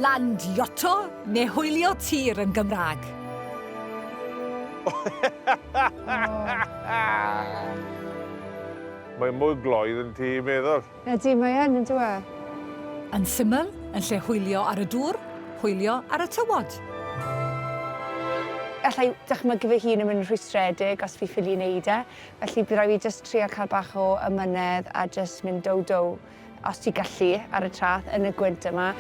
land ioto neu hwylio tir yn Gymraeg? Mae mwy gloedd yn ti meddwl. Ydy, mae yn, yn dyw e? Yn syml, yn lle hwylio ar y dŵr, hwylio ar y tywod. Alla i dychmygu fy hun yn mynd yn rhwystredig os fi ffili neud e. Felly bydd raid fi jyst trio cael bach o ymynedd a jyst mynd dow dow os ti gallu ar y traeth yn y gwynt yma.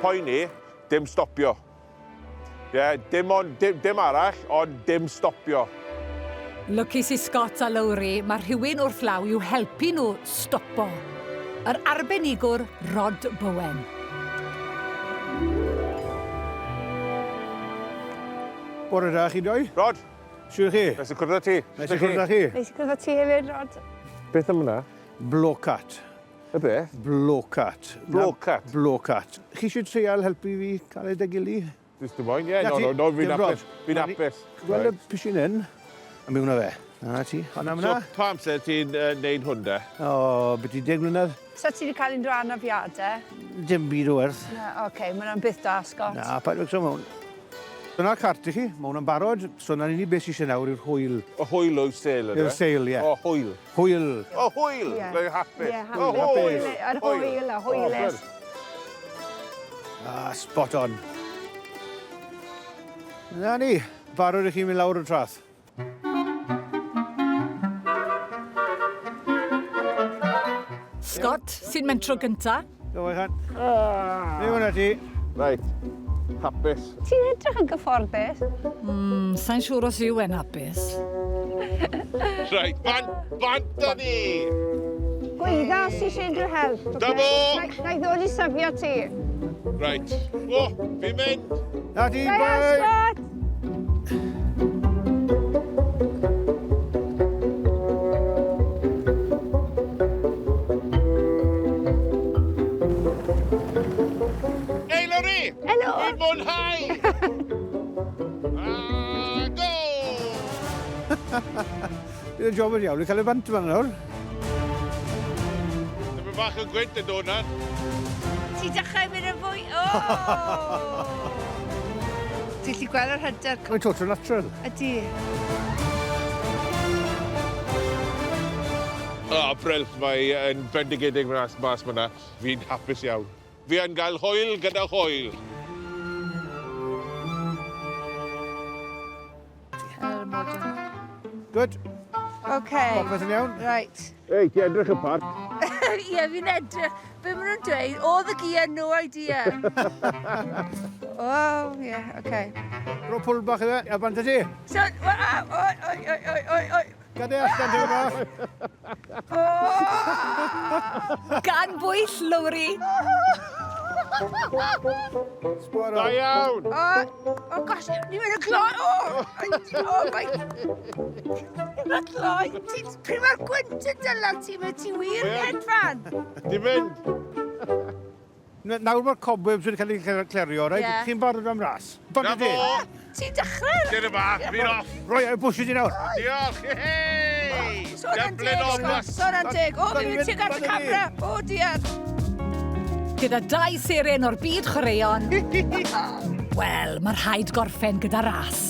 Poeni, dim stopio. Ie, yeah, dim ond, dim, dim arall, ond dim stopio. Lwcus i Scott a Lowri, mae rhywun wrth law i'w helpu nhw stopo. Yr arbenigwr Rod Bowen. Bore da chi doi. Rod! Siwr chi? Neis i cwrdd â ti. Neis i cwrdd â chi. Neis i cwrdd â ti hefyd, Rod. Beth am hwnna? Blocat. Y beth? Blocat. Blocat? Blocat. Chi eisiau treial helpu fi cael ei degili? Jyst dim moyn, ie. No, no, no, fi'n hapus. Fi'n hapus. Gweld y pishin hyn? A mewn â fe. Na ti. Ond am So, pa amser ti'n uh, neud hwn de? O, oh, beth i deg mlynedd. So ti wedi cael unrhyw anafiadau? Dim byd o werth. Na, oce, okay, mae hwnna'n byth da, Scott. Na, paid becso mewn. Dyna'r cart i chi, mae hwnna'n barod. So na'n unig beth sydd eisiau nawr yw'r hwyl. Y hwyl o'r sêl yna? Yw'r sêl, ie. O, hwyl. Hwyl. O, hwyl! Ie. Like hapus. Ie, O, hapus. hwyl! Yr hwyl, y hwylus. Ah, spot on. Na ni, barod i chi mynd lawr y traeth. Scott, sy'n mentro gynta. Go, Echan. Ah. Be hwnna ti? Reit. Hapus. Ti'n edrych yn gyfforddus. Mm, sa'n siŵr os yw e'n hapus. Reit, bant, bant â ni! Gweidda os ti eisiau unrhyw help. Da fo! Na i ddod i syfio ti. Reit. O, fi'n mynd! Na ti, bye! Scott! Ei, Lori! Helo! Fi'n mwynhau! A go! Bydd y job yn iawn, fi'n cael ei bant fan nawr. Dyma bach o gwynt yn dod nawr. Ti dechrau mynd yn fwy... Oh! Ti'n gallu gweld yr hyder. Mae'n total natural. Ydy. O, oh, bril, mae yn bendigedig mas, mas fyna. Fi'n hapus iawn. Fi yn gael hwyl gyda hwyl. Good. Okay. Popeth yn iawn? Right. Ei, ti edrych y parc. Ie, fi'n edrych. Be maen nhw'n dweud? All the gear, no idea. oh, yeah, okay. Ro pwl bach iddo, a bant ti. So, oi, oi, oi, oi, oi, oi. Gad e allan, ti'n bach. Gan bwyll, Lowri. Spot on. Da iawn. O, oh, gosh, ni'n mynd yn gloi. O, oh, my... Ni'n gloi. Ti'n pryd mae'r gwynt yn dyla ti, mae ti wir yn hedfan. Ti'n mynd? Nawr mae'r cobwebs wedi cael eu clirio, reit? Ie. Chi'n barod am ras? Barod Na fo! Ti'n dechrau? Dyna ba, fi'n off. Roi y bwys i ti nawr. Diolch, hei! Sôn am Dublin deg, o Scott, bus. sôn am deg. O, fi'n mynd tuag at y camera. O, diar. Gyda dau seren o'r byd chwaraeon, wel, mae rhaid gorffen gyda ras.